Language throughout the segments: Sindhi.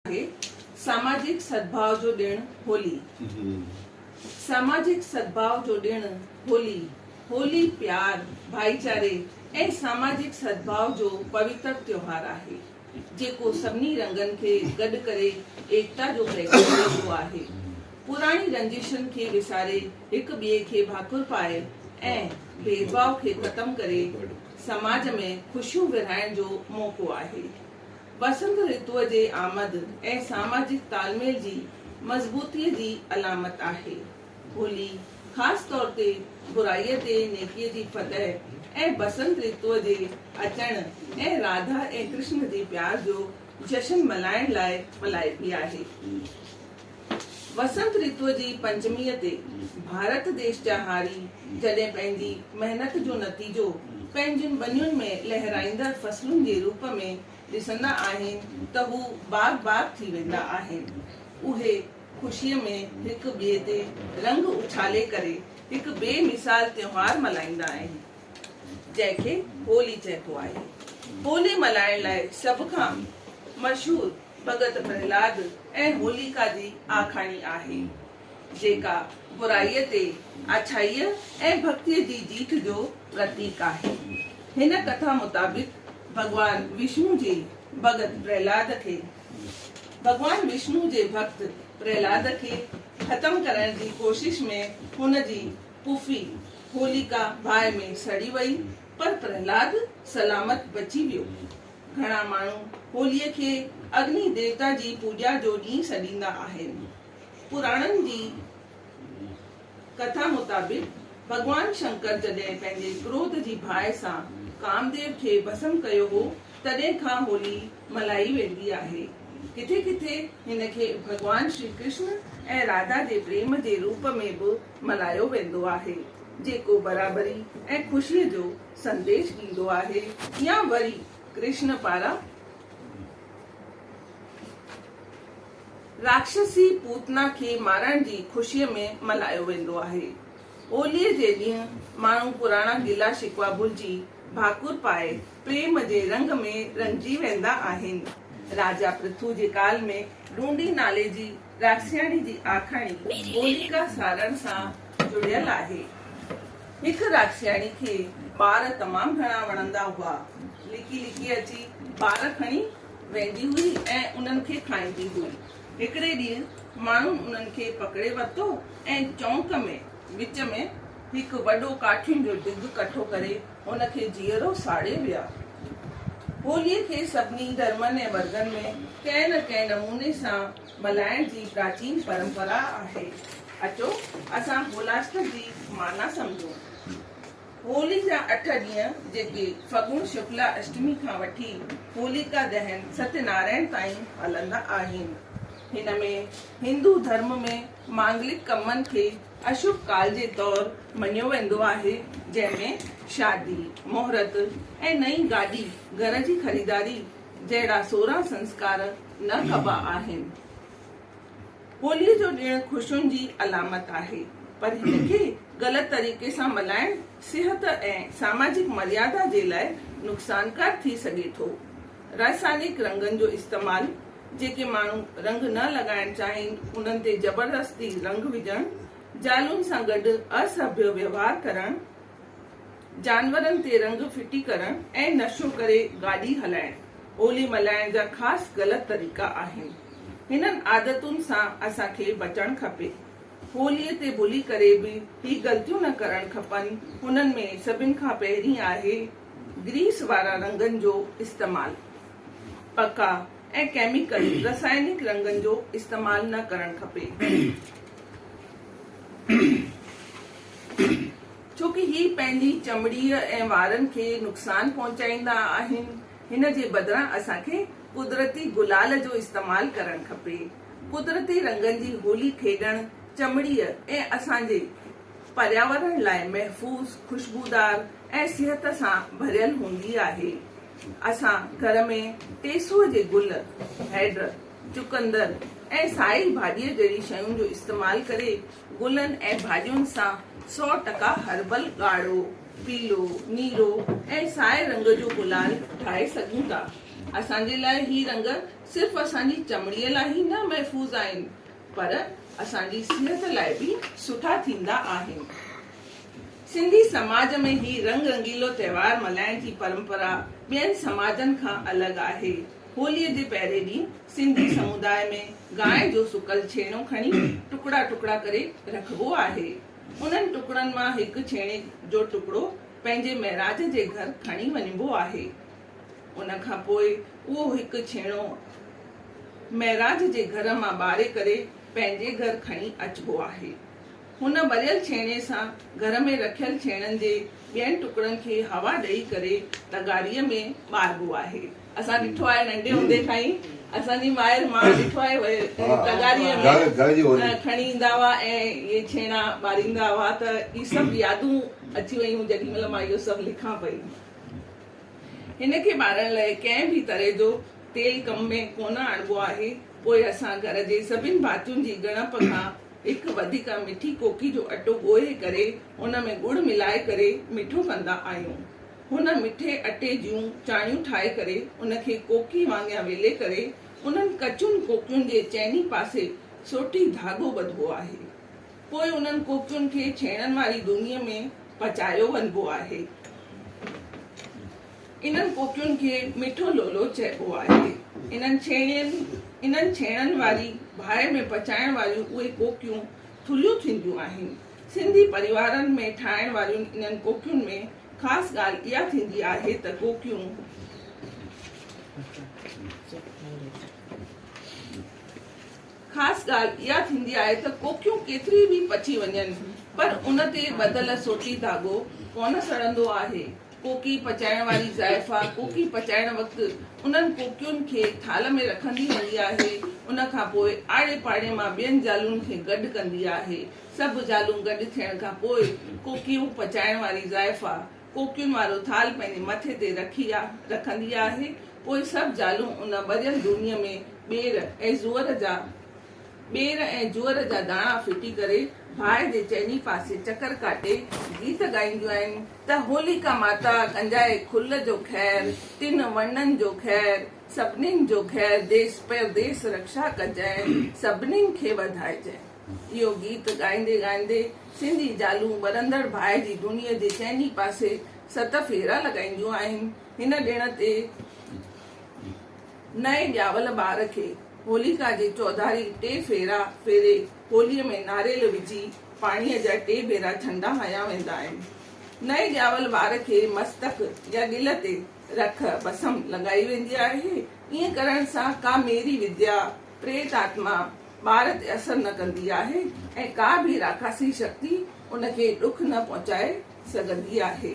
آهي ساماجڪ سدڀاء جو ڏڻ هولي. ساماجڪ سدڀاء جو ڏڻ هولي، هولي پيار، ڀائيچاري ۽ ساماجڪ سدڀاء جو پوتر تيوهار آهي، جيڪو سڀني رنگن کي گڏ ڪري ايڪتا جو پيغام ڏيندو آهي. پراڻي رنجشن کي وساري هڪ ٻئي کي ڀاڪر پائي ۽ ڀيدڀاء کي ختم ڪري سماج ۾ خوشيون ورهائڻ جو موقعو آهي. وسنت رتوء جي آمد ۽ ساماجڪ تالميل جي مضبوطيء جي علامت آهي. هولي خاص طور تي برائيء تي نيڪيء جي فتح ۽ بسنت رتوء جي اچڻ ۽ راڌا ۽ ڪرشن جي پيار جو جشن ملهائڻ لاء ملهائبي آهي. وسنت رتوء جي پنچميء تي ڀارت ديش جا هاري جڏهن پنهنجي محنت جو نتيجو پنهنجين ٻنين ۾ لهرائيندڙ فصلن جي روپ ۾ ڏسندا آهن ته هو باغ باغ ٿي ويندا آهن. اهي خوشيء ۾ هڪ ٻئي تي رنگ اڇالي ڪري هڪ بي مثال تيوهار ملهائيندا آهن، جنهن کي هولي چئبو آهي. هولي ملهائڻ لاء سڀ کان مشهور ڀڳت پرهلاد ۽ هوليڪا جي آکاڻي آهي، جيڪا برائيء تي اڇائيء ۽ ڀڳتيء جي جيت جو پرتيڪ آهي. هن ڪٿا مطابق ڀڳوان وشنو جي ڀڳت پرهلاد کي ڀڳوان وشنو جي ڀڳت پرهلاد کي ختم ڪرڻ جي ڪوشش ۾ هن جي پڦي هوليڪا باهه ۾ سڙي وئي، پر پرهلاد سلامت بچي ويو. گهڻا ماڻهو هوليء کي اگني ديوتا جي پوڄا جو ڏينهن سڏيندا آهن. پراڻن جي ڪٿا مطابق ڀڳوان شنڪر جڏهن پنهنجي ڪروڌ جي باهه سان ڪامديو کي ڀسم ڪيو هو، تڏهن کان هولي ملهائي ويندي آهي. ڪٿي ڪٿي هن کي ڀڳوان شري ڪرشن ۽ راڌا جي پريم جي روپ ۾ به ملهايو ويندو آهي، جيڪو برابري ۽ خوشيء جو سنديش ڏيندو آهي يا وري ڪرشن پاران راڪشسي پوتنا کي مارڻ جي خوشيء ۾ ملهايو ويندو آهي. هوليء جي ڏينهن ماڻهو پراڻا گلا شڪوا ڀلجي ڀاڪر پائي پريم جي رنگ ۾ رڱجي ويندا آهن. راجا پرٿو جي ڪال ۾ ڊونڊي نالي جي راڪسياڻي جي آکاڻي هوليڪا ساڙڻ سان جڙيل آهي. هڪ راڪسياڻي کي ٻار تمام گهڻا وڻندا هئا. لڪي لڪي اچي ٻار کڻي ويندي هئي ۽ انهن کي کائيندي هئي. هڪڙي ڏينهن ماڻهن انهن کي پڪڙي ورتو ۽ چونڪ ۾ وچ ۾ هڪ وڏو ڪاٺين جو ڍڳ ڪٺو ڪري هن کي جيئرو ساڙي ويا. هوليء کي سڀني ڌرمن ۽ ورگن ۾ ڪنهن نه ڪنهن نموني سان ملهائڻ جي پراچين پرمپرا آهي. اچو اسان هولاشٽڪ جي معنيٰ سمجهون. هولي جا اٺ ڏينهن جيڪي ڦڳڻ شڪلا اشٽمي کان وٺي هوليڪا دهن ست نارائڻ تائين هلندا آهن. هن ۾ هندو ڌرم ۾ مانگلڪ ڪمن کي اشڀ ڪال جي طور مڃيو ويندو آهي جنهن ۾ شادي، مهورت ۽ نئين گاڏي، گهر جي خريداري جهڙا 16 سنسڪار نه ڪبا آهن. هوليء جو ڏڻ خوشين جي علامت آهي، پر هن کي غلط طريقي سان ملهائڻ صحت ۽ ساماجڪ مريادا جي لاء نقصانڪار ٿي سگهي ٿو. راساينڪ رنگن جو استعمال، جيڪي ماڻهو رنگ نه لڳائڻ چاهين انهن تي زبردستي رنگ وجهڻ، زالن سان گڏ اسڀيو ويوهار ڪرڻ، جانورن تي رنگ ڦٽي ڪرڻ ۽ نشو ڪري گاڏي هلائڻ هولي ملهائڻ جا خاص غلط طريقا آهن. هنن عادتن سان اسان کي بچڻ کپي. هوليء تي ڀلي ڪري به هي غلطيون نه ڪرڻ کپن. هنن ۾ سڀن کان پهرين آهي گريس وارا رنگن جو استعمال. پڪا ۽ ڪيميڪل رسائنڪ رنگن جو استعمال نه ڪرڻ کپي. ڇو ڪه هي پنهنجي چمڙيء ۽ وارن کي نقصان پهچائيندا آهن، هن جي بدران اسان کي قدرتي گلال جو استعمال ڪرڻ کپي. قدرتي رنگن جي هولي کيڏڻ چمڙيء ۽ اسان جي پرياورڻ لاء محفوظ، خوشبودار ۽ صحت سان ڀريل هوندي آهي. اسان گهر ۾ ٽيسوء جي گل، هيڊ، چقندر ۽ سائي ڀاڄيء جهڙي شين جو استعمال ڪري گلن ۽ ڀاڄين سان 100% هربل ڳاڙهو، پيلو، نيرو ۽ سائي رنگ جو گلال ٺاهي سگهون ٿا. اسان جي لاء هي رنگ صرف اسان جي چمڙيء لاء ئي نه محفوظ آهن پر اسان جي صحت لاء به سٺا ٿيندا آهن. سنڌي سماج ۾ هي رنگ رنگيلو تهوار ملهائڻ جي پرمپرا ٻين سماجن کان الڳ آهي. هوليء جي پهرين ڏينهن سنڌي سموداء ۾ گانء جو سڪل ڇيڻو کڻي ٽڪڙا ٽڪڙا ڪري رکبو آهي. انهن ٽڪڙن مان هڪ ڇيڻي جو ٽڪڙو پنهنجي مهراج جي گهر کڻي وڃبو آهي. ان کان پوء اهو هڪ ڇيڻو مهراج جي گهر مان ٻاري ڪري پنهنجي گهر کڻي اچبو آهي. هن ٻريل ڇيڻي سان گهر ۾ رکيل ڇيڻن جي ٻين ٽڪڙن کي هوا ڏئي ڪري تغاريء ۾ ٻاربو آهي. اسان ڏٺو آهي ننڍي هوندي کان ئي اسان جي مائر مان ڏٺو آهي تغاريء ۾ کڻي ايندا هئا ۽ اهي ڇيڻا ٻاريندا هئا ته اهي سڀ يادون اچي ويون جيڏي مهل مان اهو سڀ لکان پئي. هن کي ٻارڻ لاء ڪنهن به طرح جو تيل ڪم ۾ ڪونه آڻبو آهي. پوء اسان گهر جي سڀن ڀاتين جي ڳڻپ کان هڪ وڌيڪ مٺي ڪوڪي جو اٽو ڳوهي ڪري ان ۾ ڳڙ ملائي ڪري مٺو ڪندا آهيون. هن مٺي اٽي جون چاڻيون ٺاهي ڪري ان کي ڪوڪي وانگيان ويلي ڪري انهن ڪچين ڪوڪين جي چئني پاسي سوٽي ڌاڳو ٻڌبو آهي. پوء انهن ڪوڪين کي ڇيڻن واري دونيء ۾ پچايو وڃبو آهي. انهن ڪوڪين کي مٺو لولو چئبو آهي. انهن ڇيڻين انهن ڇيڻن واري باهه ۾ پچائڻ واريون اهي ڪوڪيون ٿلهيون ٿينديون آهن. سنڌي پريوارن ۾ ٺاهڻ وارين انهن ڪوڪين ۾ خاص ڳالهه اها ٿيندي آهي ته ڪوڪيون خاص ڳالهه اها ٿيندي آهي ته ڪوڪيون ڪيتري به پچي وڃن پر ان تي ٻڌل سوٽي ڌاڳو ڪونه سڙندو آهي. ڪوڪي پچائڻ واري زائفه ڪوڪي پچائڻ وقت انهن ڪوڪين کي ٿالهه ۾ رکندي ويندي آهي. ان کان پوء آڙي پاڙي مان ٻين زالن کي گڏ ڪندي آهي. سڀ زالون گڏ ٿيڻ کان پوء ڪوڪيون پچائڻ واري زائفه ڪوڪين وارو ٿالهه پنهنجي مٿي تي رکي رکندي آهي. پوء سڀ زالون ان ٻريل دونيء ۾ ٻير ۽ جوئر جا ٻير ۽ جوئر جا داڻا ڦٽي ڪري باهه جي چئني پاسي چڪر ڪاٽي گيت ڳائينديون آهن ته هوليڪا ماتا ڪنجائي کل جو خير، ٽن ورڻن جو خير، سڀنين جو خير، ديس پرديس رکشا ڪجانء، سڀنين کي وڌائجانء. اهو گيت ڳائيندي ڳائيندي سنڌي زالون ٻرندڙ باهه جي دونيء جي چئني پاسي ست ڦيرا لڳائينديون آهن. هن ڏڻ تي نئين ڄاول ٻار کي هوليڪا جي چوڌاري ٽي ڦيرا ڦيري هوليء ۾ ناريل وجهي پاڻيء جا ٽي ڀيرا ڇنڊا هنيا ويندا آهن. نئين ڄاول ٻار کي مستڪ يا ڳل تي رک، بسم، لڳائي ويندي آهي. ائين ڪرڻ سان ڪا ميري وديا، پريت آتما، ٻار تي اثر نه ڪندي آهي ۽ ڪا به راڪاسي شڪتي ان کي ڏک نه پهچائي سگهندي آهي.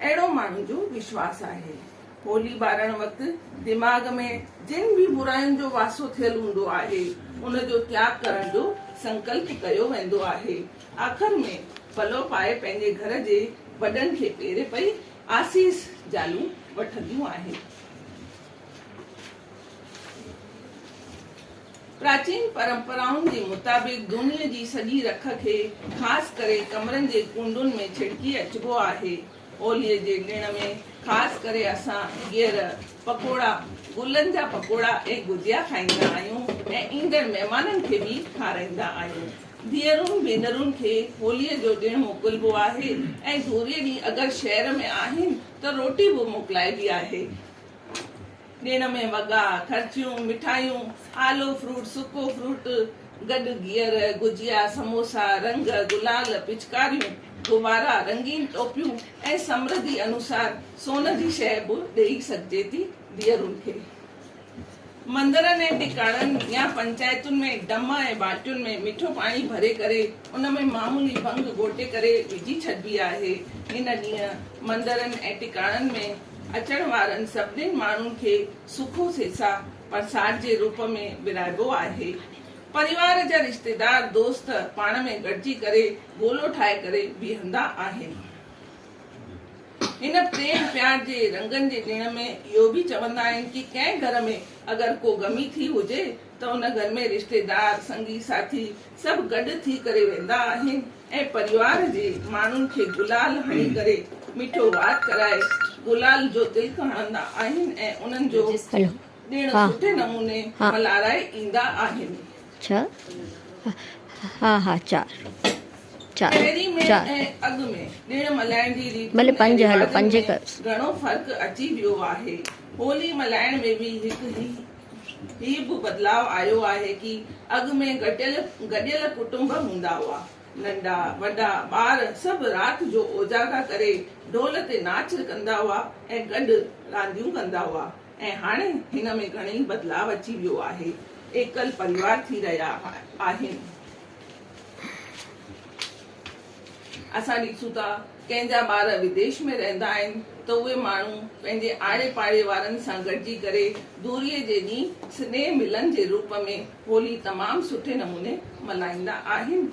اهڙو ماڻهن جو وشواس آهي. هولي ٻارڻ وقت دماغ ۾ جن به براين جو واسو ٿيل هوندو آهي، ان جو تياڳ ڪرڻ جو سنڪلپ ڪيو ويندو آهي. آخر ۾ پلئه پائي پنهنجي گهر جي وڏن کي پيري پئي آسيس زالون وٺنديون آهن. پراچين پرمپرائن جي مطابق دونيء جي سڄي رک کي خاص ڪري ڪمرن جي ڪونڊن ۾ ڇڙڪي اچبو آهي. هوليء جي ڏڻ ۾ خاص ڪري اسان گيهر، پڪوڙا، گلن جا پڪوڙا ۽ گجيا کائيندا آهيون ۽ ايندڙ مهمانن کي به کارائيندا آهيون. ڌيئرن ڀينرن کي هوليء جو ڏڻ موڪلبو آهي ۽ ڌوريء ڏينهن اگر شهر ۾ آهن ته روٽي به موڪلائبي آهي. ڏڻ ۾ وڳا، خرچيون، مٺايون، آلو فروٽ، سڪو فروٽ، گڏ گيهر، گجيا، سموسا، رنگ، گلال، پچڪاريون، غبارا، رنگين ٽوپيون ۽ سمرڌي انوسار سون جي شيء به ڏيئي سگهجي ٿي ڌيئرن کي. مندرن ۽ ٽڪاڻن يا پنچائتن ۾ ڊم ۽ بالٽين ۾ مٺو پاڻي ڀري ڪري ان ۾ معمولي ڀنگ گهوٽي ڪري وجهي ڇڏبي آهي. هن ڏينهن مندرن ۽ ٽڪاڻن ۾ اچڻ وارن سڀنين ماڻهن کي سکو سيسا پرساد جي روپ ۾ ورهائبو آهي. پريوار جا رشتيدار دوست پاڻ ۾ گڏجي ڪري گولو ٺاهي ڪري بيهندا آهن. هن پريم پيار جي رنگن جي ڏڻ ۾ اهو به چوندا آهن ڪي ڪنهن گهر ۾ اگر ڪو غمي ٿي هجي ته ان گهر ۾ رشتيدار، سنگي ساٿي سڀ گڏ ٿي ڪري ويندا آهن ۽ پريوار جي ماڻهن کي گلال هڻي ڪري مٺو وات ڪرائي گلال جو تلڪ هڻندا آهن ۽ انهن جو ڏڻ سٺي نموني ملهارائي ايندا آهن. ڇهه ها ها چار چار پهرين ۾ چار ۽ اڳ ۾ ڏڻ ملهائڻ جي ريتن ڀلي ۽ پنج هلو رواجن پنج ۾ ڪيوس. گهڻو فرق اچي ويو آهي. هولي ملهائڻ ۾ به هڪ هي هي به بدلاء آيو آهي ڪي اڳ ۾ گٽيل گڏيل ڪٽنب هوندا هئا. ننڍا وڏا ٻار سڀ رات جو اوجاڳا ڪري ڍول تي ناچ ڪندا هئا ۽ گڏ رانديون ڪندا هئا ۽ هاڻي هن ۾ گهڻي بدلاء اچي ويو آهي. ايڪل پريوار ٿي رهيا آهن. اسان ڏسون ٿا ڪنهن جا ٻار وديش ۾ رهندا آهن ته اهي ماڻهو پنهنجي آڙي پاڙي وارن سان گڏجي ڪري دوريء جي ڏينهن سنيهه ملن جي روپ ۾ هولي تمام سٺي نموني ملهائيندا آهن.